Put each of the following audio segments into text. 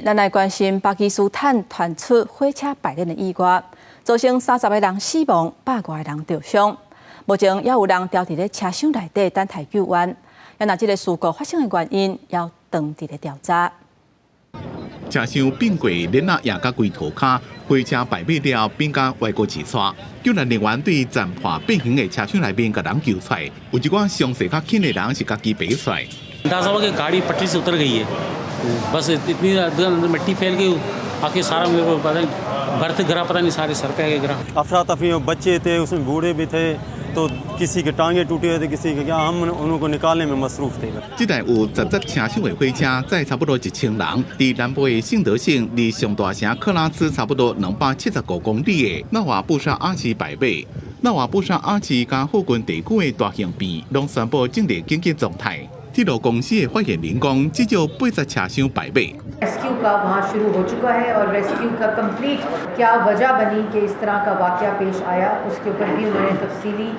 咱來關心巴基斯坦傳出火車敗輪的意外，造成30個人死亡，100外個人著傷。目前猶有人牢佇咧車廂內底等待救援。啊，這个事故發生的原因，猶當佇咧調查。車廂變過鏈仔壓甲規塗跤，火車敗尾了變甲歪過一撮。救援人員對殘破變形的車廂內面共人救出來，有一寡傷勢較輕的人是家己爬出來。 गाड़ी पटरी से उतर गई है, बस इतनी मिट्टी फैल गई, आके सारा मेरे को पता नहीं बर्थ गिरा, पता नहीं सारे सर पे आके गिरा। अफरा तफरी में बच्चे थे, उसमें बूढ़े भी थे, तो किसी के टांगे टूटे हुए थे, किसी के क्या, हम उनको निकालने में मसरूफ़ थे。這台有10節車廂的火車，載差不多1000人，佇南部的信德省，離上大城克拉茲差不多275公里的納瓦布沙阿市敗尾。納瓦布沙阿市佮附近地區的大型病攏宣布進入緊急狀態。鐵路公司的發言人講，至少80車廂敗尾。 रेस्क्यू का वहाँ शुरू हो चुका है और रेस्क्यू का कंप्लीट क्या वजह बनी कि इस तरह का वाक़या पेश आया, उसके ऊपर भी उन्होंने तफसीली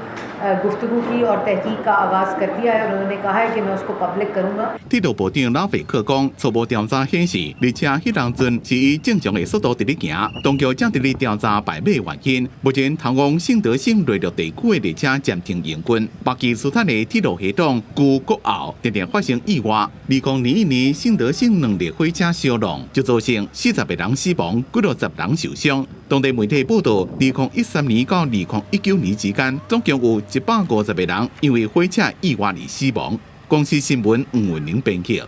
गुफ्तगू की और तहकीक का आगाज़ कर दिया है और उन्होंने कहा है कि मैं उसको पब्लिक करूँगा。鐵路部長拉費克講，初步調查顯示，列車彼當陣是以正常的速度佇咧行，當局正佇咧調查敗尾原因。目前，通往信德省內陸地區的列車暫停營運。巴基斯坦的鐵路系統舊閣舊，定定發生意外。2021年信德省兩列火車相撞，就造成40個人死亡，幾落十人受傷。當地媒體報道，2013年到2019年之間，總共有150個人因為火車意外而死亡。公視新聞吳文玲編輯。